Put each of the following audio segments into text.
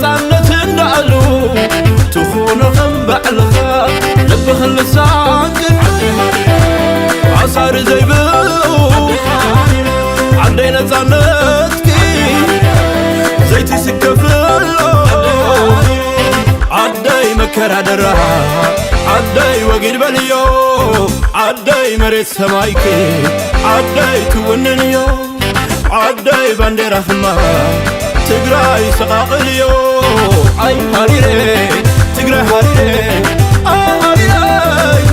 ነፃነት እንዳኣሉ ትኾኖ ከም ባዕልኻ ልብኽን ልሳንክን ኣሳሪ ዘይብሉ ዓደይ ነፃነትኪ ዘይትስከፍሎ ዓደይ መከራ ደራ ዓደይ ወጊድ በልዮ ዓደይ መሬት ሰማይኪ ዓደይ ትውንንዮ ዓደይ ባንዴራኽማ ትግራይ ሰቓቕልዮ ኣይ ሃሪረ ትግራይ ሃሪረ ኣይ ሃሪረ ኣይ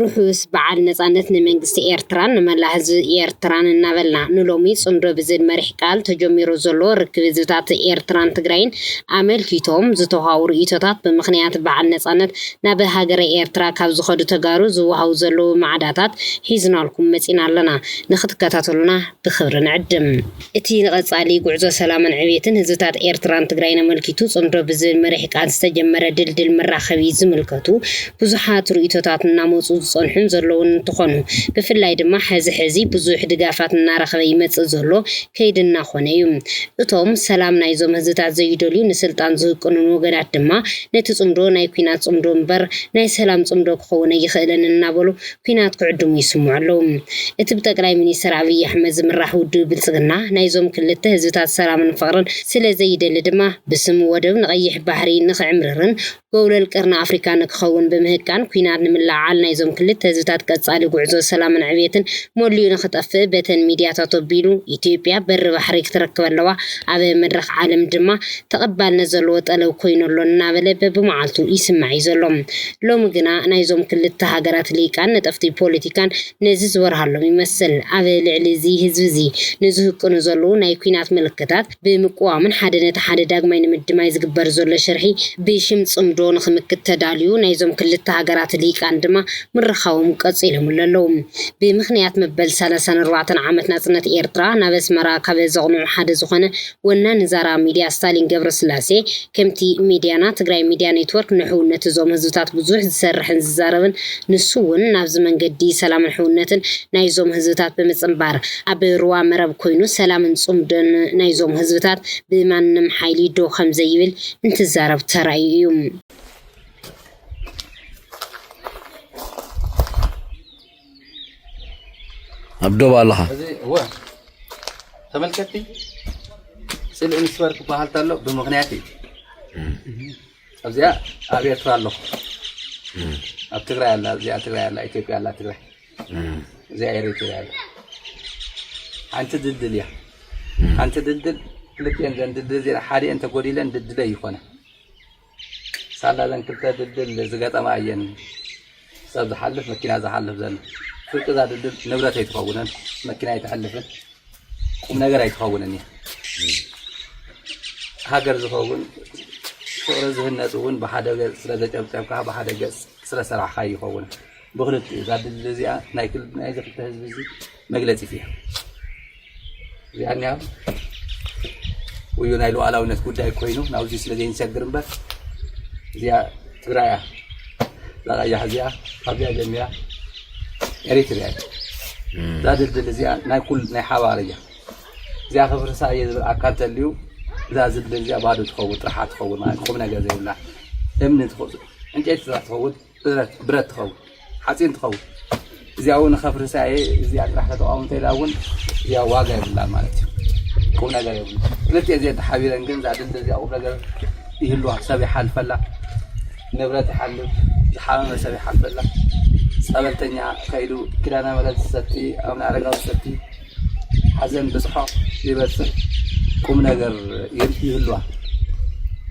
ርሑስ በዓል ነፃነት ንመንግስቲ ኤርትራን ንመላእ ህዝቢ ኤርትራን እናበልና፣ ንሎሚ ጽምዶ ብዝብል መሪሕ ቃል ተጀሚሩ ዘሎ ርክብ ህዝብታት ኤርትራን ትግራይን ኣመልኪቶም ዝተውሃቡ ርእይቶታት፣ ብምኽንያት በዓል ነፃነት ናብ ሃገረ ኤርትራ ካብ ዝኸዱ ተጋሩ ዝወሃቡ ዘለዉ ማዕዳታት ሒዝናልኩም መጺና ኣለና። ንኽትከታተሉና ብኽብሪ ንዕድም። እቲ ንቐጻሊ ጉዕዞ ሰላምን ዕብየትን ህዝብታት ኤርትራን ትግራይን ኣመልኪቱ ጽምዶ ብዝብል መሪሕ ቃል ዝተጀመረ ድልድል መራኸቢ ዝምልከቱ ብዙሓት ርእይቶታት እናመጹ ዝጸንሑን ዘለውን እንትኾኑ፣ ብፍላይ ድማ ሕዚ ሕዚ ብዙሕ ድጋፋት እናረኸበ ይመጽእ ዘሎ ከይዲ እናኾነ እዩ። እቶም ሰላም ናይዞም ህዝብታት ዘይደልዩ ንስልጣን ዝህቅኑን ወገናት ድማ ነቲ ጽምዶ ናይ ኲናት ጽምዶ እምበር ናይ ሰላም ጽምዶ ክኸውን ኣይኽእልን እናበሉ ኲናት ክዕድሙ ይስምዑ ኣለዉ። እቲ ብጠቅላይ ሚኒስትር ኣብይ ኣሕመድ ዝምራሕ ውድብ ብልፅግና ናይዞም ክልተ ህዝብታት ሰላምን ፍቕርን ስለ ዘይደሊ ድማ ብስም ወደብ ንቐይሕ ባሕሪ ንኽዕምርርን ጎብለል ቅርኒ ኣፍሪካ ንክኸውን ብምህቃን ኲናት ንምልዕዓል ናይዞም ክልተ ህዝብታት ቀፃሊ ጉዕዞ ሰላምን ዕብየትን መሊኡ ንኽጠፍእ በተን ሚድያታት ኣቢሉ ኢትዮጵያ በሪ ባሕሪ ክትረክብ ኣለዋ፣ ኣብ መድረኽ ዓለም ድማ ተቐባልነት ዘለዎ ጠለብ ኮይኑ ኣሎ እናበለ በብመዓልቱ ይስማዕ እዩ ዘሎ። ሎሚ ግና ናይዞም ክልተ ሃገራት ሊቃን ነጠፍቲ ፖለቲካን ነዚ ዝበርሃሎም ይመስል። ኣብ ልዕሊ እዚ ህዝቢ እዚ ንዝህቅኑ ዘለዉ ናይ ኲናት ምልክታት ብምቅዋምን ሓደ ነቲ ሓደ ዳግማይ ንምድማይ ዝግበር ዘሎ ሽርሒ ብሽም ጽምዶ ንኽምክት ተዳልዩ ናይዞም ክልተ ሃገራት ሊቃን ድማ ምርኻቦም ቀጺሎምሉ ኣለዉ። ብምኽንያት መበል ሰላሳን ኣርባዕተን ዓመት ናጽነት ኤርትራ ናብ ኣስመራ ካብ ዘቕንዑ ሓደ ዝኾነ ወናኒ ዛራ ሚድያ ስታሊን ገብረስላሴ፣ ከምቲ ሚድያና ትግራይ ሚድያ ኔትወርክ ንሕውነት እዞም ህዝብታት ብዙሕ ዝሰርሕን ዝዛረብን፣ ንሱ እውን ናብዚ መንገዲ ሰላምን ሕውነትን ናይዞም ህዝብታት ብምጽንባር፣ ኣብ ሩባ መረብ ኮይኑ ሰላምን ጽምዶን ናይዞም ህዝብታት ብማንም ሓይሊ ዶ ከም ዘይብል እንትዛረብ ተራእዩ እዩ። ኣብ ዶብ ኣለኻ። እዚ እወ ተመልከቲ ስእሊ ኢንስበር ክበሃል ተሎ ብምኽንያት እዩ። ኣብዚኣ ኣብ ኤርትራ ኣለኹ። ኣብ ትግራይ ኣላ፣ ኣብዚኣ ትግራይ ኣላ፣ ኢትዮጵያ ኣላ ትግራይ። እዚኣ ኤሪትርያ ኣላ። ሓንቲ ድልድል እያ። ሓንቲ ድልድል ክልቲኤን ዘን ድልድል እዚኤን ሓዲኤን ተጎዲለን ድልድለይ ይኾና። ሳላ ዘን ክልተ ድልድል ዝገጠማ እየን ሰብ ዝሓልፍ መኪና ዝሓልፍ ዘሎ። ፍርቂ እዛ ድልድል ንብረት ኣይትኸውንን፣ መኪና ኣይትሕልፍን፣ ቁም ነገር ኣይትኸውንን እያ። ሃገር ዝኸውን ፍቕሪ ዝህነፅ እውን ብሓደ ገፅ ስለ ዘጨብጨብካ ብሓደ ገፅ ስለ ሰራሕኻ ይኸውን። ብኽልቲኡ እዛ ድልድል እዚኣ ናይ ክል- ናይዚ ክልተ ህዝቢ እዚ መግለፂት እያ። እዚኣ እኒኣ ውዩ ናይ ሉዓላዊነት ጉዳይ ኮይኑ ናብዚ ስለ ዘይንሰግር እምበር እዚኣ ትግራይ እያ። እዛ ቀያሕ እዚኣ ካብዚኣ ጀሚራ ኤሪትርያ እያ። እዛ ድልድል እዚኣ ናይ ኩል ናይ ሓባር እያ። እዚኣ ከፍርሳ እየ ዝብል ኣካል ተልዩ እዛ ድልድል እዚኣ ባዶ ትኸውን፣ ጥርሓ ትኸውን ማለት ቁም ነገር ዘይብላ እምኒ ትኸውን፣ ዕንጨይቲ ጥራሕ ትኸውን። ብረት ብረት ትኸውን፣ ሓፂን ትኸውን። እዚኣ እውን ንኸፍርሳ እየ፣ እዚኣ ጥራሕ ከተቋሙ እንተኢላ እውን እዚኣ ዋጋ የብላን ማለት እዩ። ቁም ነገር የብሉ። ክልቲኤ እዚኤን ተሓቢረን ግን እዛ ድልድል እዚኣ ቁም ነገር ይህልዋ። ሰብ ይሓልፈላ፣ ንብረት ይሓልፍ፣ ዝሓመመ ሰብ ይሓልፈላ። ፀበልተኛ ከይዱ ኪዳነ ምሕረት ዝሰቲ፣ ኣቡነ ኣረጋዊ ዝሰቲ፣ ሓዘን ብፅሖ ይበፅሕ ቁም ነገር ይህልዋ።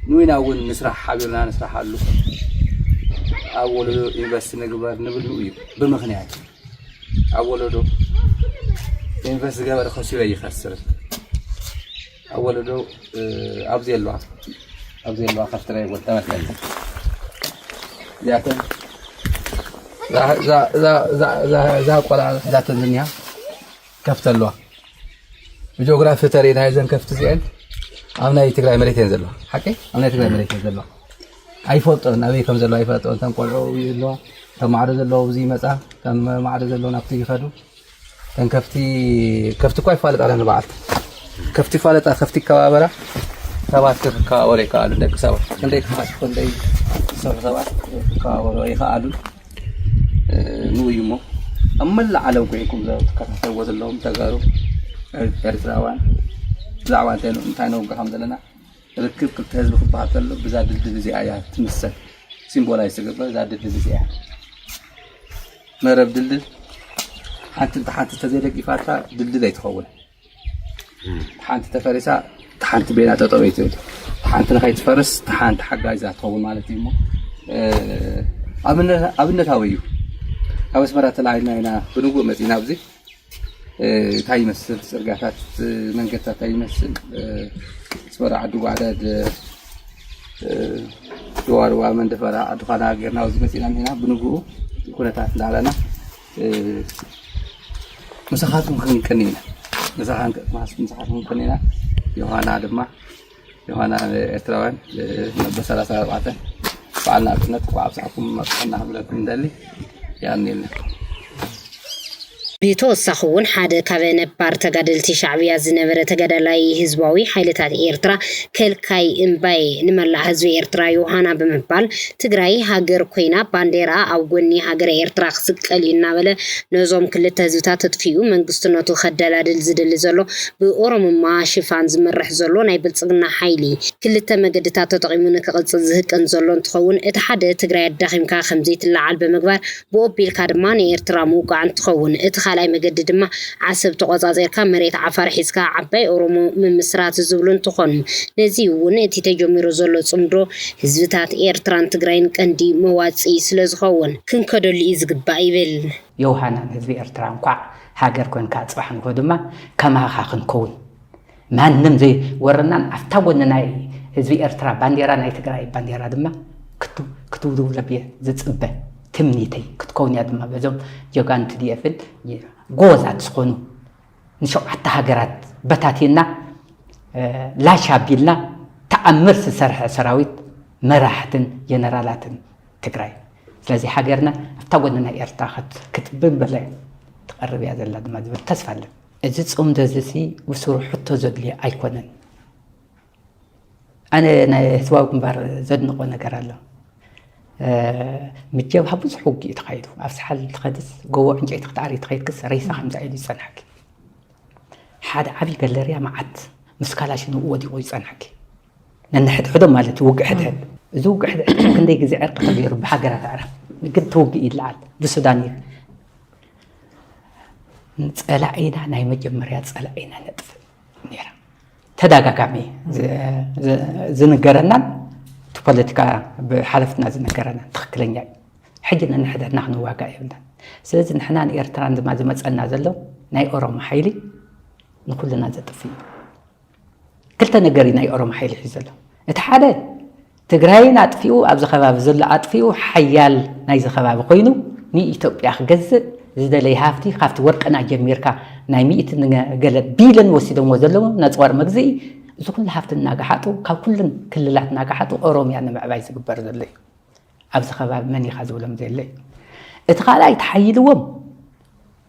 ንዊና እውን ንስራሕ ሓቢርና ንስራሓሉ። ኣብ ወለዶ ኢንቨስት ንግበር ንብል ንኡ እዩ ብምኽንያት ኣብ ወለዶ ኢንቨስት ዝገበረ ከሲሩ ኣይኸስርን። ኣብ ወለዶ ኣብዚ የለዋ ኣብዚ የለዋ ከፍትረ ይጎል ተመልከት እዚኣተን እዛ ቆልዓ ሒዛተን ዝኒሃ ከፍቲ ኣለዋ። ብጂኦግራፊ ተሪእና እዘን ከፍቲ እዚአን ኣብ ናይ ትግራይ መሬት እየን ዘለዋ። ሓቂ ኣብ ናይ ትግራይ መሬት እየን ዘለዋ። ኣይፈልጦን ኣበይ ከም ዘለዋ ኣይፈልጦን። እተን ቆልዑ ይህልዋ ከም ማዕዶ ዘለዎ ኣብዚ ይመጻ፣ ከም ማዕዶ ዘለዎ ናብቲ ይኸዱ። እተን ከፍቲ፣ ከፍቲ እኳ ይፋለጣ ኣለኒ በዓልቲ። ከፍቲ ይፋለጣ፣ ከፍቲ ይከባበራ። ሰባት ክከባበሩ ይከኣሉ፣ ደቂ ሰባት። ክንደይ ክፋት፣ ክንደይ ዝሰርሑ ሰባት ክከባበሩ ይኸኣሉ። እ፣ ንኡ እዩ እሞ፣ ኣብ መላእ ዓለም ኮይንኩም ትከታተልዎ ዘለኹም ተጋሩ፣ ኤርትራውያን፣ ብዛዕባ እንታይ ን-፣ እንታይ ነውግዕ ከም ዘለና፣ ርክብ ክልተ ህዝቢ ክበሃል ከሎ፣ ብዛ ድልድል እዚኣ እያ ትምሰል። ሲምቦላይዝ ትግበር እዛ ድልድል እዚኣ። መረብ ድልድል ሓንቲ እንተ ሓንቲ እንተዘይደጊፋታ ድልድል ኣይትኸውን። ሓንቲ ተፈሪሳ፣ እታ ሓንቲ በይና ጠጠው ኣይትብል። እታ ሓንቲ ንኸይትፈርስ፣ እታ ሓንቲ ሓጋዚዛ ትኸውን ማለት እዩ እሞ፣ እ፣ ኣብነ-፣ ኣብነታዊ እዩ። ካብ ኣስመራ ተላዒልና ኢና፣ ብንጉእ መጺና ኣብዚ፣ እ፣ እንታይ ይመስል፣ ጽርግያታት፣ እ፣ መንገድታት እንታይ ይመስል፣ እ፣ ኣስመራ ዓዲ ጓዕዳድ፣ እ፣ እ፣ ዱዋ ዱዋ መንደፈራ ዓዲ ዃና ጌርና ኣብዚ መጺና እኒና፣ ብንግኡ ኩነታት እንዳበልና፣ እ፣ ምሳኻትኩም ክንቅኒ ኢና። ምሳኻ-፣ ምሳኻትኩም ክንቅኒ ኢና። ዮሃና ድማ፣ ዮሃና ኤርትራውያን፣ እ፣ መበል ሰላሳ ኣርባዕተ በዓል ናጽነት እንኳዕ ኣብጻሕኩም ኣብጽሐና ክብለኩም እንደሊ። ያኔልና። ብተወሳኺ እውን ሓደ ካብ ነባር ተጋደልቲ ሻዕብያ ዝነበረ ተጋዳላይ ህዝባዊ ሓይልታት ኤርትራ ከልካይ እምባየ ንመላእ ህዝቢ ኤርትራ ዮሃና ብምባል፣ ትግራይ ሃገር ኮይና ባንዴራ ኣብ ጎኒ ሃገረ ኤርትራ ክስቀል እዩ እናበለ ነዞም ክልተ ህዝብታት ተጥፊኡ መንግስትነቱ ከደላድል ዝደሊ ዘሎ ብኦሮምማ ሽፋን ዝምራሕ ዘሎ ናይ ብልጽግና ሓይሊ ክልተ መገድታት ተጠቒሙ ንክቕጽል ዝህቅን ዘሎ እንትኸውን፣ እቲ ሓደ ትግራይ ኣዳኺምካ ከም ዘይትለዓል ብምግባር ብኦቢልካ ድማ ንኤርትራ ምውቃዕ እንትኸውን፣ እቲ ካልኣይ መገዲ ድማ ዓሰብ ተቖጻጺርካ መሬት ዓፋር ሒዝካ ዓባይ ኦሮሞ ምምስራት ዝብሉ እንትኾኑ፣ ነዚ እውን እቲ ተጀሚሩ ዘሎ ጽምዶ ህዝብታት ኤርትራን ትግራይን ቀንዲ መዋጽኢ ስለ ዝኸውን ክንከደሉ እዩ ዝግባእ ይብል። ዮሃናን ህዝቢ ኤርትራ እንኳዕ ሃገር ኮንካ ጽባሕ ንግሆ ድማ ከማኻ ክንከውን ማንም ዘይወረናን ኣብታ ጎኒ ናይ ህዝቢ ኤርትራ ባንዴራ ናይ ትግራይ ባንዴራ ድማ ክት-፣ ክትውልብለብ እየ ዝጽበ። ትምኒተይ ክትከውን እያ ድማ በዞም ጀጋኑ ቲ ዲ ኤፍን ጎበዛት ዝኾኑ ንሸውዓተ ሃገራት በታቲና፣ እ፣ ላሽ ኣቢልና ተኣምር ዝሰርሐ ሰራዊት መራሕትን ጀነራላትን ትግራይ። ስለዚ ሃገርና ኣብታ ጎኒ ናይ ኤርትራ ክት-፣ ክትብን በለ ትቐርብ እያ ዘላ ድማ ዝብል ተስፋ ኣለን። እዚ ጽምዶ እዚ ሲ ብስሩ ሕቶ ዘድልዮ ኣይኮነን። ኣነ ናይ ህዝባዊ ግንባር ዘድንቆ ነገር ኣሎ። እ፣ ምስ ጀብሃ ብዙሕ ውግእ እዩ ተኻይዱ። ኣብ ሰሓል ትኸድስ ጎቦ ዕንጨይቲ ክትኣሪ ትኸይድክስ ሬሳ ከምዛ ኢሉ ይጸንሐኪ። ሓደ ዓብዪ ገለርያ መዓት ምስ ካላሽን ወዲቑ ይጸንሐኪ። ነንሕድሕዶም ማለት እዩ ውግእ ሕድሕድ። እዚ ውግእ ሕድሕድ ክንደይ ግዜ ዕርቂ ተገይሩ ብሃገራት ኣዕራብ። ግን እቲ ውግእ ይለዓል። ብሱዳን እዩ። ጸላኢና ናይ መጀመርያ ጸላኢና ነጥፍእ ነይራ። ተደጋጋሚ ዝ-፣ ዝ-፣ ዝንገረናን እቲ ፖለቲካ ብሓለፍትና ዝንገረናን ትኽክለኛ እዩ። ሕጂ ነንሕድሕድና ክንዋጋእ የብልናን። ስለዚ ንሕና ንኤርትራን ድማ ዝመጸና ዘሎ ናይ ኦሮሞ ሓይሊ ንኩልና ዘጥፍእ እዩ። ክልተ ነገር እዩ ናይ ኦሮሞ ሓይሊ ሒዙ ዘሎ። እቲ ሓደ ትግራይን ኣጥፊኡ ኣብዚ ከባቢ ዘሎ ኣጥፊኡ ሓያል ናይዚ ከባቢ ኮይኑ ንኢትዮጵያ ክገዝእ ዝደለየ ሃፍቲ ካብቲ ወርቅና ጀሚርካ ናይ ሚእቲ ገለ ቢልን ወሲዶምዎ ዘለዉ ነጽዋር መግዝኢ እዚ ኩሉ ሃፍቲ እናገሓጡ ካብ ኩለን ክልላት እናገሓጡ ኦሮምያ ንምዕባይ ዝግበር ዘሎ እዩ። ኣብዚ ከባቢ መን ኢኻ ዝብሎም ዘየለ እዩ። እቲ ካልኣይ ተሓይልዎም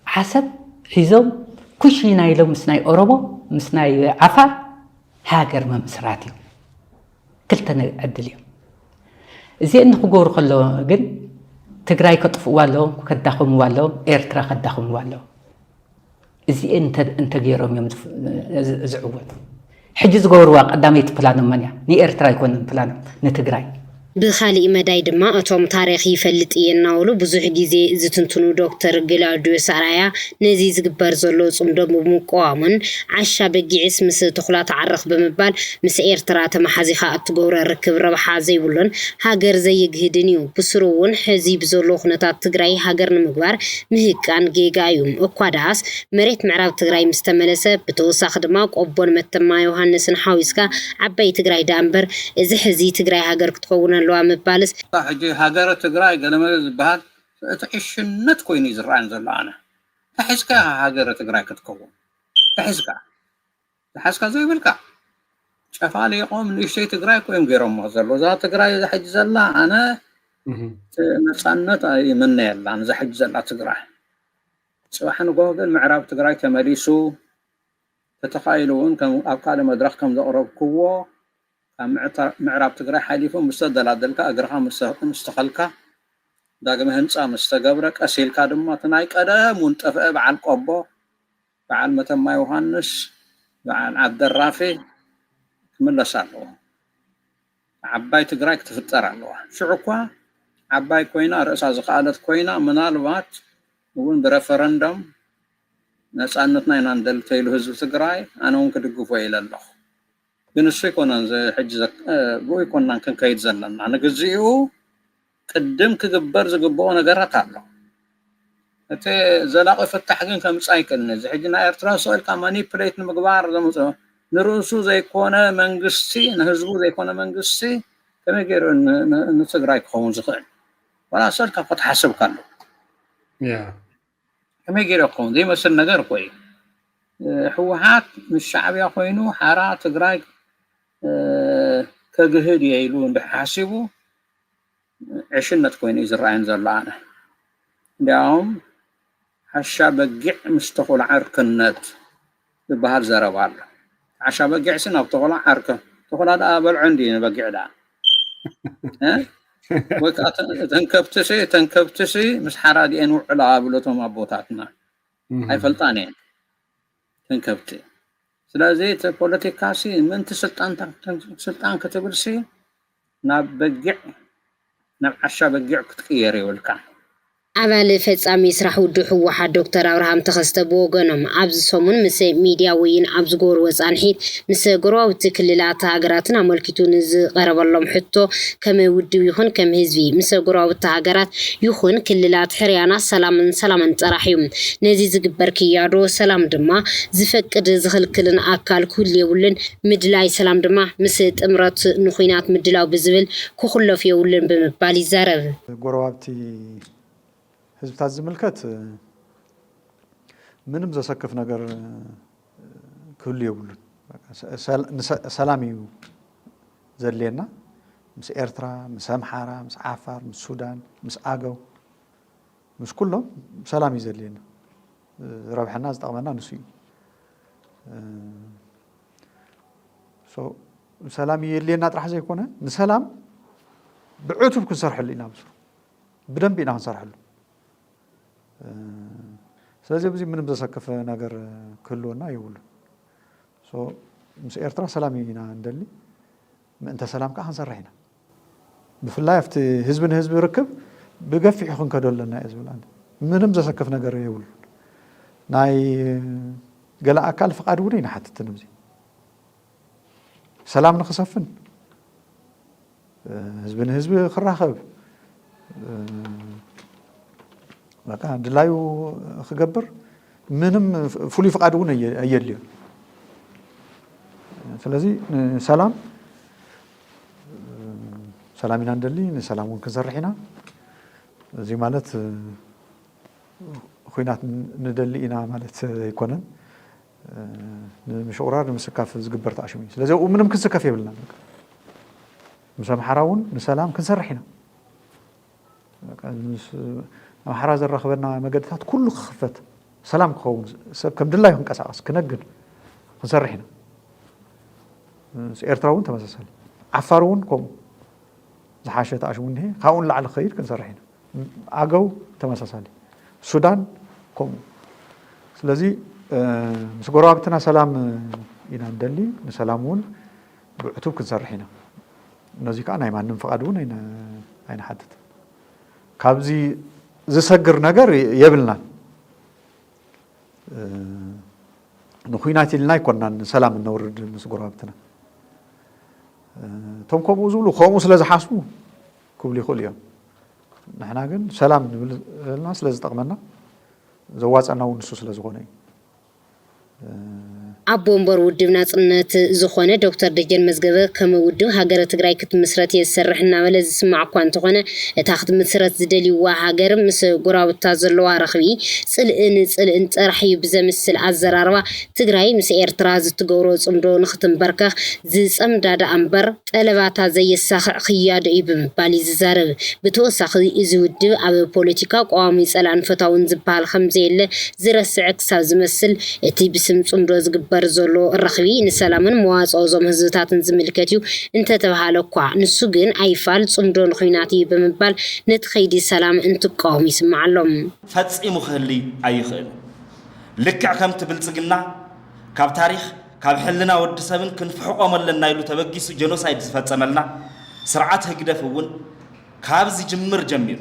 ዓሰብ ሒዞም ኩሽና ኢሎም ምስ ናይ ኦሮሞ ምስ ናይ ዓፋር ሃገር ምምስራት እዩ። ክልተ ነ-፣ ዕድል እዮም። እዚአን ንክገብሩ ከለዎ ግን ትግራይ ከጥፍእዋ ኣለዎም፣ ከዳኸምዋ ኣለዎም፣ ኤርትራ ከዳኸምዋ ኣለዎም። እዚአን እንተ-፣ እንተገይሮም እዮም ዝፍ-፣ ዝ-፣ ዝዕወቱ። ሕጂ ዝገብርዋ ቀዳመይቲ ፕላኖም መን እያ? ንኤርትራ ኣይኮነን ፕላኖም፣ ንትግራይ። ብኻሊእ መዳይ ድማ እቶም ታሪኽ ይፈልጥ እየ እናበሉ ብዙሕ ግዜ ዝትንትኑ ዶክተር ግላውዲዮስ ኣርኣያ ነዚ ዝግበር ዘሎ ጽምዶ ብምቅዋሙን ዓሻ በጊዕስ ምስ ተኹላ ትዓርኽ ብምባል ምስ ኤርትራ ተመሓዚኻ እትገብሮ ርክብ ረብሓ ዘይብሉን ሃገር ዘየግህድን እዩ። ብስሩ እውን ሕዚ ብዘሎ ኩነታት ትግራይ ሃገር ንምግባር ምህቃን ጌጋ እዩ። እኳ ደኣስ መሬት ምዕራብ ትግራይ ምስ ተመለሰ ብተወሳኺ ድማ ቆቦን መተማ ዮሃንስን ሓዊስካ ዓባይ ትግራይ ደኣ እምበር እዚ ሕዚ ትግራይ ሃገር ክትኸውን ኣለዋ ምባልስ ሕጂ ሃገረ ትግራይ ገለመለ ዝበሃል እቲ ዕሽነት ኮይኑ እዩ ዝረኣኒ ዘሎ። ኣነ ተሒዝካ ሃገረ ትግራይ ክትከውን ተሒዝካ ዝሓዝካ ዘይብልካ ጨፋሊቖም ንእሽተይ ትግራይ እኮ እዮም ገይሮሞ ዘሎ። እዛ ትግራይ እዛ ሕጂ ዘላ ኣነ ነፃነት ኣይምነየላን እዛ ሕጂ ዘላ ትግራይ። ፅባሕ ንጎሆ ግን ምዕራብ ትግራይ ተመሊሱ፣ ተተኻኢሉ እውን ከም ኣብ ካልእ መድረኽ ከም ዘቕረብክዎ ካብ ምዕራብ ትግራይ ሓሊፉ ምስ ተደላደልካ፣ እግርኻ ምስ ተኸልካ፣ ዳግመ ህንፃ ምስ ተገብረ፣ ቀስ ኢልካ ድማ እቲ ናይ ቀደም እውን ጠፍአ በዓል ቆቦ፣ በዓል መተማ ዮሃንስ፣ በዓል ዓደራፊ ክምለስ ኣለዎ። ዓባይ ትግራይ ክትፍጠር ኣለዋ። ሽዑ እኳ ዓባይ ኮይና፣ ርእሳ ዝኸኣለት ኮይና፣ ምናልባት እውን ብረፈረንደም ነፃነትና ኢና ንደሊ ተይሉ ህዝቢ ትግራይ፣ ኣነ እውን ክድግፎ ኢለ ኣለኹ። ግን እሱ ኣይኮነን ዝ-፣ ሕጂ ዘክ-፣ እ፣ ብኡ ኣይኮናን ክንከይድ ዘለና። ንግዚኡ ቅድም ክግበር ዝግብኦ ነገራት ኣሎ። እቲ ዘላቒ ፍታሕ ግን ከምፅእ ኣይክእልን። እዚ ሕጂ ናይ ኤርትራ ስቕ ኢልካ ማኒፕሌት ንምግባር ዘምፅኦ ንርእሱ ዘይኮነ መንግስቲ፣ ንህዝቡ ዘይኮነ መንግስቲ ከመይ ገይሩ ን-፣ ን-፣ ንትግራይ ክኸውን ዝኽእል? ዋላ ስቕ ኢልካ እኮ ትሓስብ ካሎ። ያ። ከመይ ገይሩ ክኸውን ዘይመስል ነገር እኮ እዩ። እ፣ ህወሓት ምስ ሻዕብያ ኮይኑ ሓራ ትግራይ፣ እ፣ ከግህድ እየ ኢሉ እንድሕር ሓሲቡ ዕሽነት ኮይኑ እዩ ዝረኣየን ዘሎ። ኣነ እንዲያውም ዓሻ በጊዕ ምስ ተኹላ ዕርክነት ዝበሃል ዘረባ ኣሎ። ዓሻ በጊዕ ሲ ናብ ተኹላ ዓርከ፣ ተኹላ ደኣ በልዖ እንዲ ንበጊዕ ደኣ። እ? ወይ ከዓ እተን ከብቲ ሲ፣ እተን ከብቲ ሲ ምስ ሓራዲኤን ውዕላ ብለቶም ኣቦታትና። እህ። ኣይፈልጣን እየን እተን ከብቲ። ስለዚ እቲ ፖለቲካ ሲ ምእንቲ ስልጣን፣ ስልጣን ክትብል ሲ ናብ በጊዕ፣ ናብ ዓሻ በጊዕ ክትቅየር የብልካ። ኣባል ፈጻሚ ስራሕ ውድብ ህወሓት ዶክተር ኣብርሃም ተኸስተ ብወገኖም፣ ኣብዚ ሰሙን ምስ ሚድያ ወይን ኣብ ዝገበርዎ ጻንሒት፣ ምስ ጎረባብቲ ክልላት ሃገራትን ኣመልኪቱ ንዝቐረበሎም ሕቶ፣ ከም ውድብ ይኹን ከም ህዝቢ ምስ ጎረባብቲ ሃገራት ይኹን ክልላት ሕርያና ሰላምን ሰላምን ጥራሕ እዩ። ነዚ ዝግበር ክያዶ ሰላም ድማ ዝፈቅድ ዝኽልክልን ኣካል ክህሉ የብሉን። ምድላይ ሰላም ድማ ምስ ጥምረት ንኹናት ምድላው ብዝብል ክኹለፍ የብሉን ብምባል ይዛረብ። ጎረባብቲ ህዝብታት ዝምልከት ምንም ዘሰክፍ ነገር ክህሉ የብሉን። ሰል-፣ ንሰ-፣ ሰላም እዩ ዘድልየና። ምስ ኤርትራ፣ ምስ ኣምሓራ፣ ምስ ዓፋር፣ ምስ ሱዳን፣ ምስ ኣገው፣ ምስ ኩሎም ሰላም እዩ ዘድልየና። ዝረብሐና፣ ዝጠቕመና ንሱ እዩ። ሶ፣ ሰላም የድልየና ጥራሕ ዘይኮነ፣ ንሰላም ብዕቱብ ክንሰርሐሉ ኢና። ብስሩ ብደንቢ ኢና ክንሰርሐሉ። ስለዚ ኣብዚ ምንም ዘሰክፍ ነገር ክህልወና የብሉን። ሶ፣ ምስ ኤርትራ ሰላም ኢና እንደሊ፣ ምእንተ ሰላም ከዓ ክንሰርሕ ኢና። ብፍላይ ኣብቲ ህዝቢ ንህዝቢ ርክብ ብገፊሑ ክንከዶ ኣለና እየ ዝብል ኣነ። ምንም ዘሰክፍ ነገር የብሉን። ናይ ገለ ኣካል ፍቓድ እውን ኣይንሓትትን ኣብዚ። ሰላም ንኽሰፍን፣ ህዝቢ ንህዝቢ ክራኸብ፣ በቃ ድላዩ ክገብር ምንም ፍሉይ ፍቓድ እውን ኣየ-፣ ኣየድልዮን። ስለዚ ንሰላም፣ ሰላም ኢና ንደሊ፣ ንሰላም እውን ክንሰርሕ ኢና። እዚ ማለት ኹናት ንደሊ ኢና ማለት ኣይኮነን። ንምሽቑራር፣ ንምስካፍ ዝግበር ተኣሽሙ እዩ። ስለዚ ኣብኡ ምንም ክንስከፍ የብልናን። ምስ ኣምሓራ እውን ንሰላም ክንሰርሕ ኢና። በቃ፣ ምስ ኣምሓራ ዘራኽበና መገድታት ኩሉ ክኽፈት፣ ሰላም ክኸውን፣ ሰብ ከም ድላዩ ክንቀሳቐስ፣ ክነግድ ክንሰርሕ ኢና። ምስ ኤርትራ እውን ተመሳሳሊ፣ ዓፋር እውን ከምኡ። ዝሓሸ ተኣሽሙ እኒሀ፣ ካብኡ ንላዕሊ ክኸይድ ክንሰርሕ ኢና። ኣገው ተመሳሳሊ፣ ሱዳን ከምኡ። ስለዚ፣ እ፣ ምስ ጎረባብትና ሰላም ኢና ንደሊ፣ ንሰላም እውን ብዕቱብ ክንሰርሕ ኢና። ነዚ ከዓ ናይ ማንም ፍቓድ እውን ኣይነ-፣ ኣይንሓትትን። ካብዚ ዝሰግር ነገር የብልናን። እ፣ ንኹናት ኢልና ኣይኮናን ሰላም እነውርድ ምስ ጎረባብትና። እ፣ እቶም ከምኡ ዝብሉ ከምኡ ስለ ዝሓስቡ ክብሉ ይኽእሉ እዮም። ንሕና ግን ሰላም ንብል ዘለና ስለ ዝጠቕመና፣ ዘዋፀና እውን ንሱ ስለ ዝኾነ እዩ። እ፣ ኣቦ ወንበር ውድብ ናጽነት ዝኾነ ዶክተር ደጀን መዝገበ፣ ከም ውድብ ሃገረ ትግራይ ክትምስረት እየ ዝሰርሕ እናበለ ዝስማዕ እኳ እንተኾነ፣ እታ ክትምስረት ዝደልይዋ ሃገር ምስ ጎረባብታ ዘለዋ ረኽቢ ጽልእን ጽልእን ጥራሕ እዩ ብዘምስል ኣዘራርባ፣ ትግራይ ምስ ኤርትራ ዝትገብሮ ጽምዶ ንክትንበርከኽ ዝጸምዳ ደኣ እምበር ጠለባታ ዘየሳኽዕ ክያዶ እዩ ብምባል እዩ ዝዛረብ። ብተወሳኺ፣ እዚ ውድብ ኣብ ፖለቲካ ቀዋሚ ጸላእን ፈታውን ዝበሃል ከም ዘየለ ዝረስዐ ክሳብ ዝመስል፣ እቲ ብስም ጽምዶ ዝግበር ዘሎ ረኽቢ ንሰላምን መዋጽኦ እዞም ህዝብታትን ዝምልከት እዩ እንተተባሃለ እኳ፣ ንሱ ግን ኣይፋል ጽምዶ ንኹናት እዩ ብምባል ነቲ ከይዲ ሰላም እንትቃወም ይስማዕ ኣሎ። ፈጺሙ ክህሊ ኣይኽእልን። ልክዕ ከምቲ ብልጽግና ካብ ታሪኽ፣ ካብ ሕልና ወዲ ሰብን ክንፍሕቆም ኣለና ኢሉ ተበጊሱ ጀኖሳይድ ዝፈጸመልና ስርዓት ህግደፍ እውን፣ ካብ ዝጅምር ጀሚሩ፣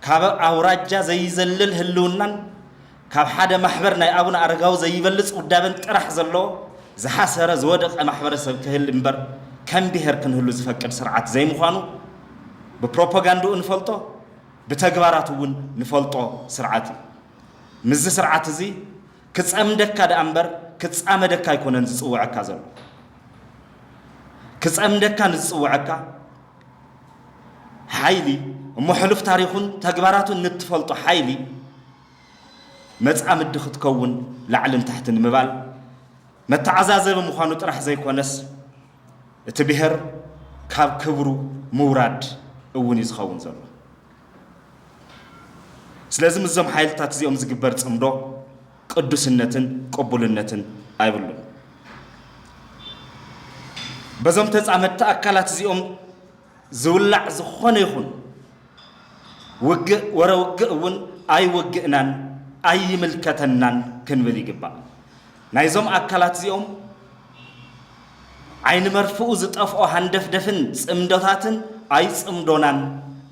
ካብ ኣውራጃ ዘይዘልል ህልውናን ካብ ሓደ ማሕበር ናይ ኣቡነ ኣረጋዊ ዘይበልጽ ውዳበን ጥራሕ ዘለዎ ዝሓሰረ ዝወደቐ ማሕበረሰብ ክህል እምበር፣ ከም ብሄር ክንህሉ ዝፈቅድ ስርዓት ዘይምዃኑ ብፕሮፓጋንድኡ ንፈልጦ፣ ብተግባራቱ እውን ንፈልጦ ስርዓት እዩ። ምስዚ ስርዓት እዚ ክጸምደካ ደኣ እምበር ክጻመደካ ኣይኮነን ዝጽውዐካ ዘሎ። ክጸምደካ ንዝጽውዐካ ሓይሊ፣ እሞ ሕሉፍ ታሪኹን ተግባራቱን ንትፈልጦ ሓይሊ መጻምዲ ክትከውን ላዕልን ታሕትን ምባል መተዓዛዘቢ ምዃኑ ጥራሕ ዘይኮነስ፣ እቲ ብሄር ካብ ክብሩ ምውራድ እውን እዩ ዝኸውን ዘሎ። ስለዚ ምስዞም ሓይልታት እዚኦም ዝግበር ጽምዶ ቅዱስነትን ቅቡልነትን ኣይብሉን። በዞም ተጻመድቲ ኣካላት እዚኦም ዝውላዕ ዝኾነ ይኹን ውግእ፣ ወረ ውግእ እውን ኣይወግእናን ኣይምልከተናን ክንብል ይግባእ። ናይዞም ኣካላት እዚኦም ዓይኒ መርፍኡ ዝጠፍኦ ሃንደፍደፍን ጽምዶታትን ኣይጽምዶናን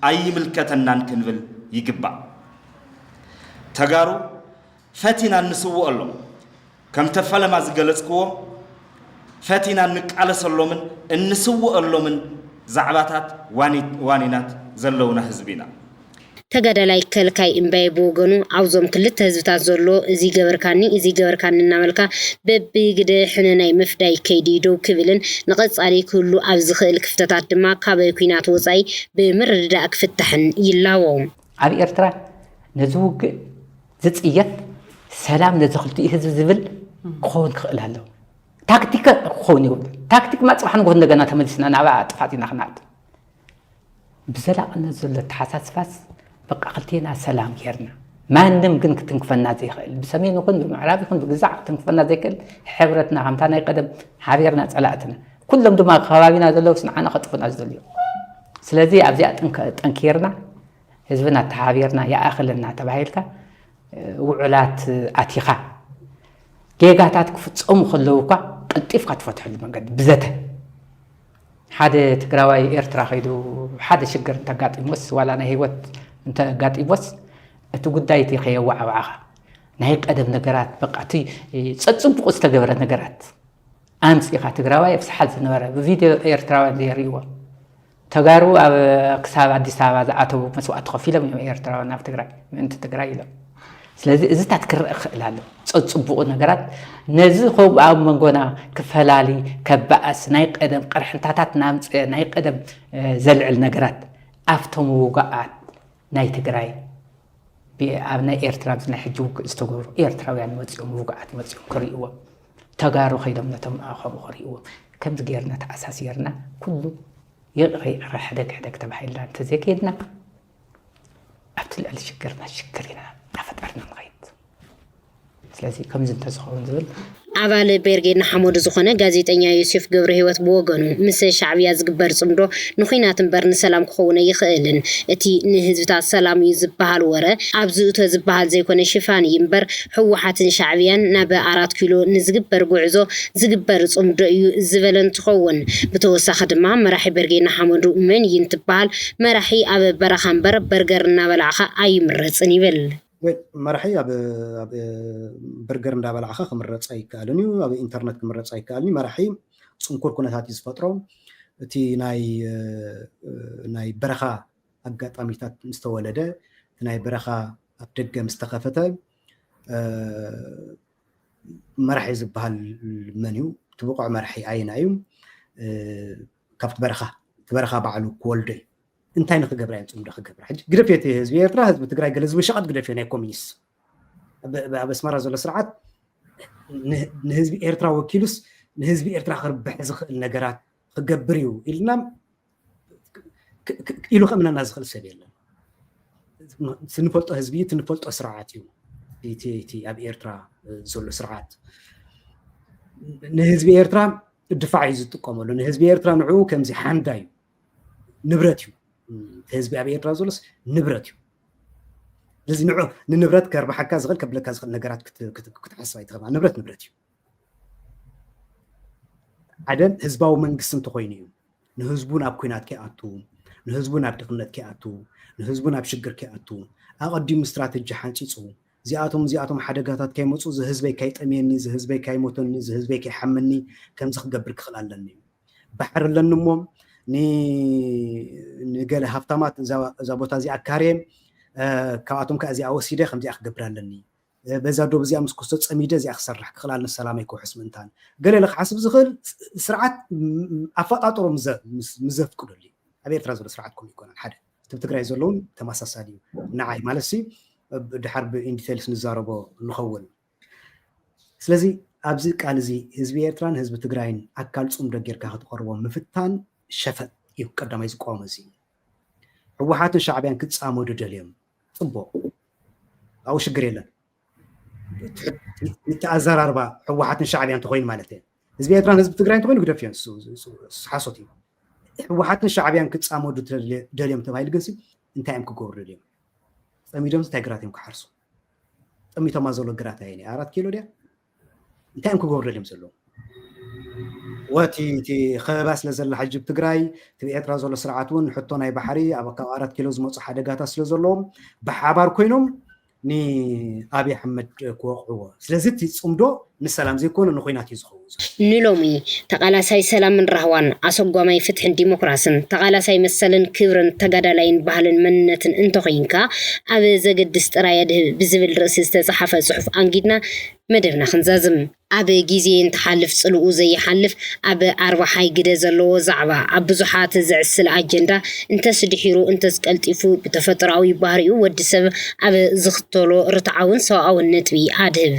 ኣይምልከተናን ክንብል ይግባእ። ተጋሩ ፈቲና እንስውኣሎም፣ ከምቲ ፈለማ ዝገለጽክዎ፣ ፈቲና እንቃለሰሎምን እንስውኣሎምን ዛዕባታት ዋኒ-፣ ዋኒናት ዘለውና ህዝቢ ኢና። ተጋዳላይ ከልካይ እምባየ ብወገኑ፣ ኣብዞም ክልተ ህዝብታት ዘሎ እዚ ገበርካኒ፣ እዚ ገበርካኒ እናበልካ በብግደ ሕነ ናይ ምፍዳይ ከይዲ ደው ክብልን ንቐጻሊ ክህሉ ኣብ ዝኽእል ክፍተታት ድማ ካብ ኲናት ወጻኢ ብምርድዳእ ክፍታሕን ይላቦ። ኣብ ኤርትራ ነዚ ውግእ ዝጽየፍ፣ ሰላም ነዚ ክልቲኡ ህዝቢ ዝብል ክኸውን ክኽእል ኣለዎ። ታክቲክ ክኸውን ይኽእል። ታክቲክ ማ ጽባሕ ንግሆ እንደገና ተመሊስና ናብ ጥፍኣት ኢና ክንኣቱ። ብዘላቕነት ዘሎ ኣተሓሳስባስ በቃ ክልቴና ሰላም ጌርና፣ ማንም ግን ክትንክፈና ዘይኽእል፣ ብሰሜን ይኹን ብምዕራብ ይኹን ብግዛዕ ክትንክፈና ዘይክእል ሕብረትና ከምታ ናይ ቀደም ሓቢርና ጸላእትና። ኩሎም ድማ ከባቢና ዘለውስ ንዓና ከጥፉና ዝደልዩ። ስለዚ ኣብዚኣ ጠንከ-፣ ጠንኪርና ህዝብና ኣተሓቢርና ይኣኽለና ተባሂልካ ውዑላት ኣቲኻ ጌጋታት ክፍጸሙ ከለዉ እኳ ቀልጢፍካ ትፈትሐሉ መንገዲ ብዘተ። ሓደ ትግራዋይ ኤርትራ ከይዱ ሓደ ሽግር እንተጋጢሞስ ዋላ ናይ ህይወት እንተጋጢሞስ እቲ ጉዳይ እቲ ከየዋዕዋዕኻ ናይ ቀደም ነገራት በቃ እቲ ጸጽቡቑ ዝተገበረ ነገራት ኣምጺኻ ትግራዋይ ኣብ ሰሓል ዝነበረ ብቪድዮ ኤርትራውያን ዘየርእይዎ ተጋሩ ኣብ ክሳብ ኣዲስ ኣበባ ዝኣተዉ መስዋእቲ ከፊሎም እዮም ኤርትራውያን ኣብ ትግራይ ምእንቲ ትግራይ ኢሎም። ስለዚ እዚታት ክረአ ክኽእል ኣሎ። ጸጽቡቑ ነገራት ነዚ ከምኡ ኣብ መንጎና ክፈላሊ ከባእስ ናይ ቀደም ቅርሕንታታት ናምጽእ ናይ ቀደም እ፣ ዘልዕል ነገራት ኣብቶም ውጉኣት ናይ ትግራይ ብ-፣ ኣብ ናይ ኤርትራ ኣብዚ ናይ ሕጂ ውግእ ዝተገብሩ ኤርትራውያን መጺኦም ውጉኣት መጺኦም ክርእይዎም ተጋሩ ከይዶም ነቶም ከምኡ ክርእይዎም ከምዚ ጌርና ተኣሳሲርና ኩሉ ይቕረ ይቕረ ሕደግ ሕደግ ተባሂልና እንተዘይከይድና ኣብቲ ልዕሊ ሽግርና ሽግር ኢና እናፈጠርና ንኸይድ። ስለዚ ከምዚ እንተዝኸውን ዝብል ኣባል ብርጌድ ንሓመዱ ዝኾነ ጋዜጠኛ ዮሴፍ ገብረህይወት ብወገኑ፣ ምስ ሻዕብያ ዝግበር ጽምዶ ንኹናት እምበር ንሰላም ክኸውን ኣይኽእልን። እቲ ንህዝብታት ሰላም እዩ ዝበሃል ወረ ኣብ ዝእቶ ዝበሃል ዘይኮነ ሽፋን እዩ እምበር፣ ህወሓትን ሻዕብያን ናብ ኣራት ኪሎ ንዝግበር ጉዕዞ ዝግበር ጽምዶ እዩ ዝበለ እንትኸውን፣ ብተወሳኺ ድማ መራሒ ብርጌድ ንሓመዱ መን እዩ እንትበሃል፣ መራሒ ኣብ በረኻ እምበር በርገር እናበላዕኻ ኣይምረጽን ይብል። ወይ መራሒ ኣብ፣ ኣብ በርገር እንዳበላዕኻ ክምረፅ ኣይከኣልን እዩ። ኣብ ኢንተርነት ክምረፅ ኣይከኣልን እዩ። መራሒ ፅንኩር ኩነታት እዩ ዝፈጥሮ። እቲ ናይ፣ ናይ በረኻ ኣጋጣሚታት ምስ ተወለደ፣ እቲ ናይ በረኻ ኣብ ደገ ምስ ተኸፈተ፣ መራሒ ዝበሃል መን እዩ? እቲ ብቑዕ መራሒ ኣየና እዩ? እ፣ ካብቲ በረኻ፣ እቲ በረኻ ባዕሉ ክወልዶ እዩ። እንታይ ንክገብራ እዮም ጽምዶ ክገብራ? ሕጂ ግደፍ እቲ ህዝቢ ኤርትራ፣ ህዝቢ ትግራይ ገለ ዝብል ሸቐጥ ግደፍ ናይ ኮሚኒስት። ኣብ፣ ኣብ ኣስመራ ዘሎ ስርዓት ን-፣ ንህዝቢ ኤርትራ ወኪሉስ ንህዝቢ ኤርትራ ክርብሕ ዝኽእል ነገራት ክገብር እዩ ኢልና ክ-፣ ክ-፣ ኢሉ ከእምነና ዝኽእል ሰብ የለን። እቲ ንፈልጦ ህዝቢ፣ እቲ ንፈልጦ ስርዓት እዩ። እቲ፣ እቲ ኣብ ኤርትራ ዘሎ ስርዓት ንህዝቢ ኤርትራ ድፋዕ እዩ ዝጥቀመሉ። ንህዝቢ ኤርትራ ንዕኡ ከምዚ ሓንዳ እዩ፣ ንብረት እዩ። እቲ ህዝቢ ኣብ ኤርትራ ዘሎስ ንብረት እዩ። ስለዚ ንዑ ንንብረት ከርብሓካ ዝኽእል፣ ከብለካ ዝኽእል ነገራት ክት-፣ ክት-፣ ክትሓስብ ኣይትኽእልን። ንብረት ንብረት እዩ። ሓደ ህዝባዊ መንግስቲ እንተኾይኑ እዩ። ንህዝቡ ናብ ኲናት ከይኣቱ፣ ንህዝቡ ናብ ድኽነት ከይኣቱ፣ ንህዝቡ ናብ ሽግር ከይኣቱ፣ ኣቐዲሙ ስትራተጂ ሓንጺጹ፣ እዚኣቶም፣ እዚኣቶም ሓደጋታት ከይመጹ፣ እዚ ህዝበይ ከይጠምየኒ፣ እዚ ህዝበይ ከይሞተኒ፣ እዚ ህዝበይ ከይሓመኒ፣ ከምዚ ክገብር ክኽእል ኣለኒ። ባሕሪ ኣለኒ እሞ፣ ን-፣ ንገለ ሃብታማት እዛ፣ እዛ ቦታ እዚኣ ኣካርየ፣ እ፣ ካብኣቶም ከኣ እዚኣ ወሲደ ከምዚኣ ክገብር ኣለኒ። እ፣ በዛ ዶብ እዚኣ ምስ ክስቶ ጸሚደ እዚኣ ክሰርሕ ክኽእል ኣለኒ፣ ሰላመይ ክውሕስ ምእንታን። ገለ ኢለ ክሓስብ ዝኽእል ስ-፣ ስርዓት ም-፣ ኣፈጣጥሮ ምዘ-፣ ምስ-፣ ምዘፍቅደሉ እዩ። ኣብ ኤርትራ ዘሎ ስርዓት ከምኡ ይኮነን። ሓደ፣ እቲ ኣብ ትግራይ ዘለውን ተመሳሳሊ እዩ። ንዓይ ማለት ሲ፣ ብ-፣ ድሓር ብኢንዲቴልስ ንዛረቦ ንኸውን። ስለዚ ኣብዚ ቃል እዚ ህዝቢ ኤርትራን ህዝቢ ትግራይን ኣካል ጽምዶ ጌርካ ክትቐርቦ ምፍታን ሸፈጥ እዩ። ቀዳማይ ዝቃወሞ እዚ እዩ። ህወሓትን ሻዕብያን ክጻመዱ ደልዮም፣ ጽቡቕ፣ ኣብኡ ሽግር የለን። እቲ ኣዘራርባ ህወሓትን ሻዕብያን እንተኾይኑ ማለት እየ። ህዝቢ ኤርትራን ህዝቢ ትግራይ እንተኾይኑ ግደፍ እዮ፣ እሱ፣ እሱ፣ እሱ ሓሶት እዩ። ህወሓትን ሻዕብያን ክጻመዱ ደልየ-፣ ደልዮም ተባሂሉ ግን ሲ እንታይ እዮም ክገብሩ ደልዮም? ጸሚዶም እንታይ ግራት እዮም ክሓርሱ? ጠሚቶማ ዘሎ ግራት ኣየን እያ? ኣራት ኪሎ ድያ? እንታይ እዮም ክገብሩ ደልዮም ዘለዉ? ወቲ፣ እቲ ከበባ ስለ ዘላ ሕጂ ኣብ ትግራይ፣ እቲ ኣብ ኤርትራ ዘሎ ስርዓት እውን ሕቶ ናይ ባሕሪ፣ ኣብ ካብ ኣራት ኪሎ ዝመጹ ሓደጋታት ስለ ዘለዎም፣ ብሓባር ኮይኖም ንኣብይ ኣሕመድ ክወቕዕዎ። ስለዚ እቲ ጽምዶ ንሰላም ዘይኮነ ንኹናት እዩ ዝኸውን። ንሎሚ ተቓላሳይ ሰላምን ራህዋን፣ ኣሰጓማይ ፍትሕን ዲሞክራስን፣ ተቓላሳይ መሰልን ክብርን፣ ተጋዳላይን ባህልን መንነትን እንተኾይንካ፣ ኣብ ዘገድስ ጥራይ ኣድህብ ብዝብል ርእሲ ዝተጻሓፈ ጽሑፍ ኣንጊድና መደብና ክንዛዝም። ኣብ ግዜ እንትሓልፍ ጽልኡ ዘይሓልፍ፣ ኣብ ኣርባሓይ ግደ ዘለዎ ዛዕባ፣ ኣብ ብዙሓት ዘዕስል ኣጀንዳ፣ እንተስ ድሒሩ እንተስ ቀልጢፉ፣ ብተፈጥሮኣዊ ባህሪኡ ወዲ ሰብ ኣብ ዝኽተሎ ርትዓውን ሰብኣውን ነጥቢ ኣድህብ።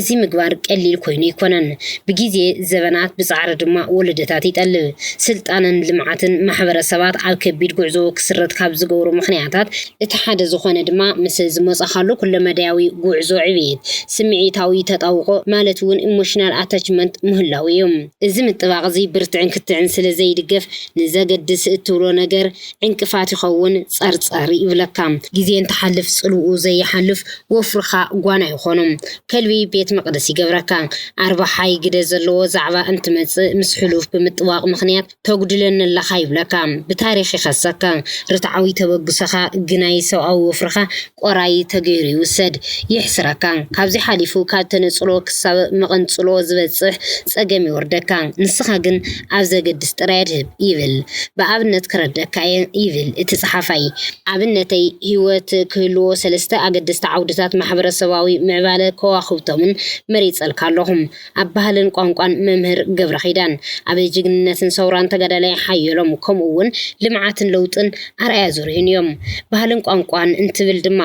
እዚ ምግባር ቀሊል ኮይኑ ኣይኮነን። ብግዜ ዘበናት፣ ብጻዕሪ ድማ ወለዶታት ይጠልብ። ስልጣንን ልምዓትን ማሕበረሰባት ኣብ ከቢድ ጉዕዞ ክስረት ካብ ዝገብሩ ምኽንያታት እቲ ሓደ ዝኾነ ድማ፣ ምስ ዝመጻኻሉ ኩለመዳያዊ ጉዕዞ ዕብየት፣ ስምዒታዊ ተጣብቖ ማለት እውን ኢሞሽናል ኣታችመንት ምህላው እዩ። እዚ ምጥባቕ እዚ ብርትዕን ክትዕን ስለ ዘይድገፍ፣ ንዘገድስ እትብሎ ነገር ዕንቅፋት ይኸውን፣ ጸርጸር ይብለካ። ግዜ እንትሓልፍ ጽልኡ ዘይሓልፍ ወፍርኻ ጓና ይኾኖ። ከልቢ ቤት መቕደስ ይገብረካ። ኣርባሓይ ግደ ዘለዎ ዛዕባ እንትመጽእ፣ ምስ ሕሉፍ ብምጥባቕ ምኽንያት ተጉድለኒ ኣለኻ ይብለካ። ብታሪኽ ይኸሰካ። ርትዓዊ ተበግሶኻ ግናይ ሰብኣዊ ወፍርኻ ቆራይ ተገይሩ ይውሰድ፣ የሕስረካ። ካብዚ ሓሊፉ ካብ ተነጽሎ ክሳብ መቐንጽሎ ዝበጽሕ ጸገም ይወርደካ። ንስኻ ግን ኣብ ዘገድስ ጥራይ ኣድህብ ይብል። ብኣብነት ክረደካ እየ ይብል እቲ ጸሓፋይ። ኣብነተይ ህይወት ክህልዎ ሰለስተ ኣገደስቲ ዓውድታት ማሕበረሰባዊ ምዕባለ ከዋኽብቶምን መሪጸልካ ኣለኹም። ኣብ ባህልን ቋንቋን መምህር ገብረኺዳን፣ ኣብ ጅግንነትን ሰውራን ተጋዳላይ ሓየሎም፣ ከምኡ እውን ልምዓትን ለውጥን ኣርኣያ ዘርእዩን እዮም። ባህልን ቋንቋን እንትብል ድማ፣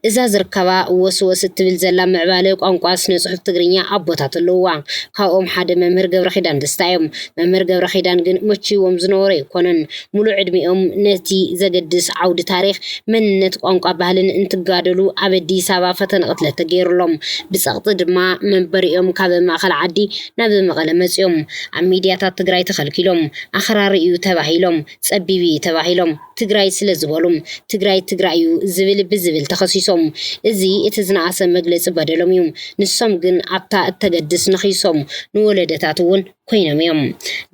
እዛ ዝርከባ ወስወስ እትብል ዘላ ምዕባለ ቋንቋ ስነ ጽሑፍ ትግርኛ ኣቦታት ኣለውዋ። ካብኦም ሓደ መምህር ገብረኺዳን ደስታ እዮም። መምህር ገብረኺዳን ግን መችዎም ዝነበሩ ኣይኮነን። ሙሉእ ዕድሚኦም ነቲ ዘገድስ ዓውዲ ታሪኽ፣ መንነት፣ ቋንቋ፣ ባህልን እንትጋደሉ ኣብ ኣዲስ ኣበባ ፈተነ ቅትለት ተገይሩሎም። ብጸቕጢ ድማ መንበሪኦም ካብ ማእኸል ዓዲ ናብ መቐለ መጺኦም። ኣብ ሚድያታት ትግራይ ተኸልኪሎም። ኣኽራሪ እዩ ተባሂሎም፣ ጸቢብ እዩ ተባሂሎም፣ ትግራይ ስለ ዝበሉ፣ ትግራይ ትግራይ እዩ ዝብል ብዝብል ተኸሲሶም። እዚ እቲ ዝነኣሰ መግለጺ በደሎም እዩ። ንሶም ግን ኣብታ እተገድስ ነኺሶም፣ ንወለደታት እውን ኮይኖም እዮም።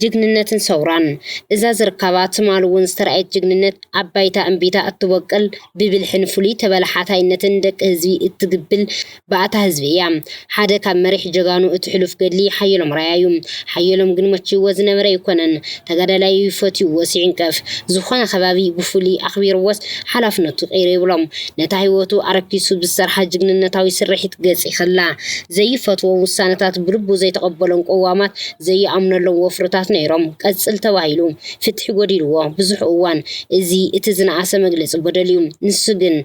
ጅግንነትን ሰውራን። እዛ ዝርከባ ትማል እውን ዝተረኣየት ጅግንነት ኣብ ባይታ እምቢታ እትቦቅል፣ ብብልሕን ፍሉይ ተበላሓታይነትን ደቂ ህዝቢ እትግብል ባእታ ህዝቢ እያ። ሓደ ካብ መሪሕ ጀጋኑ እቲ ሕሉፍ ገድሊ ሓየሎም ራያ እዩ። ሓየሎም ግን መችዎ ዝነበረ ኣይኮነን። ተጋዳላይ ይፈትዎ ሲዒንቀፍ። ዝኾነ ከባቢ ብፍሉይ ኣኽቢርዎስ ሓላፍነቱ ቀይሩ ይብሎም። ነታ ህይወቱ ኣረኪሱ ብዝሰርሓ ጅግንነታዊ ስርሒት ገጽ ይኸላ። ዘይፈትዎም ውሳነታት፣ ብልቡ ዘይተቐበሎም ቅዋማት፣ ዘይኣምነሎም ወፍርታት ነይሮም። ቀጽል ተባሂሉ ፍትሒ ጎዲልዎ ብዙሕ እዋን። እዚ እቲ ዝነኣሰ መግለጺ በደል እዩ። ንሱ ግን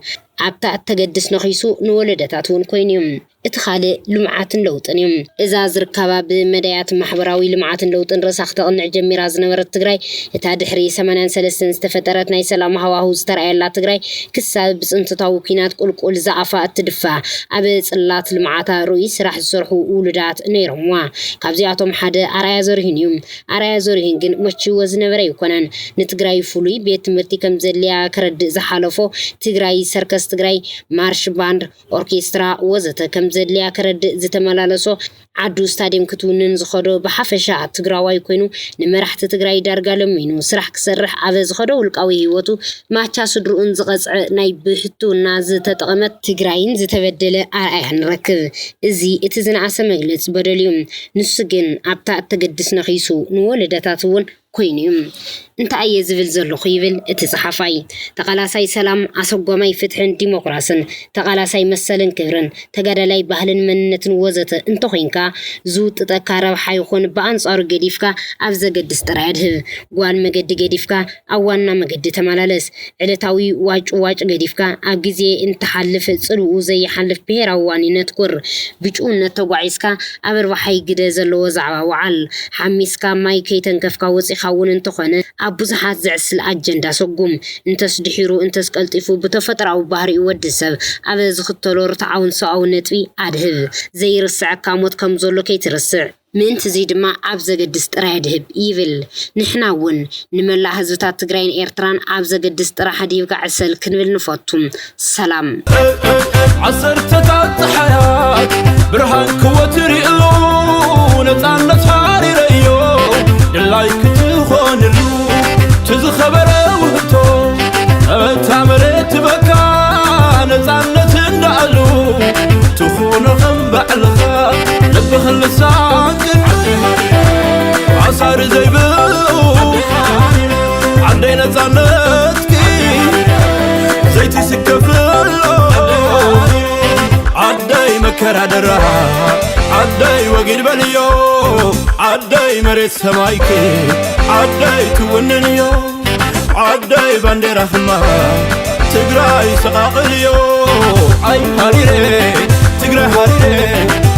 ኣብታ እተገድስ ነኺሱ ንወለደታት እውን ኮይኑ እዩ። እቲ ካልእ ልምዓትን ለውጥን እዩ። እዛ ዝርከባ ብመዳያት ማሕበራዊ ልምዓትን ለውጥን ርእሳ ክተቕንዕ ጀሚራ ዝነበረት ትግራይ፣ እታ ድሕሪ ሰማንያን ሰለስተን ዝተፈጠረት ናይ ሰላም ሃዋሁ ዝተረኣየላ ትግራይ፣ ክሳብ ብጽንተታዊ ኲናት ቁልቁል ዝኣፋ እትድፋ፣ ኣብ ጽላት ልምዓታ ርኡይ ስራሕ ዝሰርሑ ውሉዳት ነይሮምዋ። ካብዚኣቶም ሓደ ኣርኣያ ዘርሂን እዩ። ኣርኣያ ዘርሂን ግን መችዎ ዝነበረ ኣይኮነን። ንትግራይ ፍሉይ ቤት ትምህርቲ ከም ዘድልያ ከረድእ ዝሓለፎ፣ ትግራይ ሰርከስ፣ ትግራይ ማርሽ ባንድ፣ ኦርኬስትራ ወዘተ ከም ዘድልያ ከረድእ ዝተመላለሶ፣ ዓዱ ስታድየም ክትውንን ዝኸዶ ብሓፈሻ ትግራዋይ ኮይኑ፣ ንመራሕቲ ትግራይ ዳርጋ ለሚኑ ስራሕ ክሰርሕ ኣብ ዝኸዶ ውልቃዊ ህይወቱ፣ ማቻ ስድርኡን ዝቐጽዐ ናይ ብሕትውና ዝተጠቐመት ትግራይን ዝተበደለ ኣርኣያ ንረክብ። እዚ እቲ ዝነኣሰ መግለጺ በደል እዩ። ንሱ ግን ኣብታ እተገድስ ነኺሱ ንወለደታት እውን ኮይኑ እዩ። እንታይ እየ ዝብል ዘለኹ? ይብል እቲ ጸሓፋይ። ተቓላሳይ ሰላም፣ ኣሰጓማይ ፍትሕን ዲሞክራስን፣ ተቓላሳይ መሰልን ክብርን፣ ተጋዳላይ ባህልን መንነትን ወዘተ እንተኾይንካ፣ ዝውጥጠካ ረብሓ ይኹን ብኣንጻሩ ገዲፍካ ኣብ ዘገድስ ጥራይ ኣድህብ። ጓል መገዲ ገዲፍካ ኣብ ዋና መገዲ ተመላለስ። ዕለታዊ ዋጭ ዋጭ ገዲፍካ ኣብ ግዜ እንትሓልፍ ጽልኡ ዘይሓልፍ ብሄራዊ ዋኒነት ኩር። ብጭውነት ተጓዒዝካ ኣብ ኣርባሓይ ግደ ዘለዎ ዛዕባ ወዓል። ሓሚስካ ማይ ከይተንከፍካ ወጺኻ እውን እንተኾነ ኣብ ብዙሓት ዘዕስል ኣጀንዳ ሰጉም። እንተስ ድሒሩ እንተስ ቀልጢፉ ብተፈጥሮኣዊ ባህሪኡ ወዲ ሰብ ኣብ ዝኽተሎ ርትዓውን ሰብኣዊ ነጥቢ ኣድህብ። ዘይርስዐካ ሞት ከም ዘሎ ከይትርስዕ። ምእንቲ እዚ ድማ ኣብ ዘገድስ ጥራይ ኣድህብ ይብል። ንሕና እውን ንመላእ ህዝብታት ትግራይን ኤርትራን ኣብ ዘገድስ ጥራሕ ኣድሂብካ ዕሰል ክንብል ንፈቱ። ሰላም። ዓሰርተታት ፀሓያት ብርሃን ክወትር ይእሎ ነፃነት ሓሪረዮ ድላይ ክትኾንሉ ትዝኸበረ ውህብቶ እታ መሬት ትበካ ነፃነት እንዳኣሉ ትኹኖ ከም ባዕልኻ ልብኽን ልሳንክን ኣሳሪ ዘይብሉ ዓደይ ነፃነትኪ ዘይትስከፍሎ ዓደይ መከራ ደራ ዓደይ ወጊድ በልዮ ዓደይ መሬት ሰማይኪ ዓደይ ክውንንዮ ዓደይ ባንዴራ ክማ ትግራይ ሰቓቕልዮ ኣይ ሃሪረ ትግራይ ሃሪረ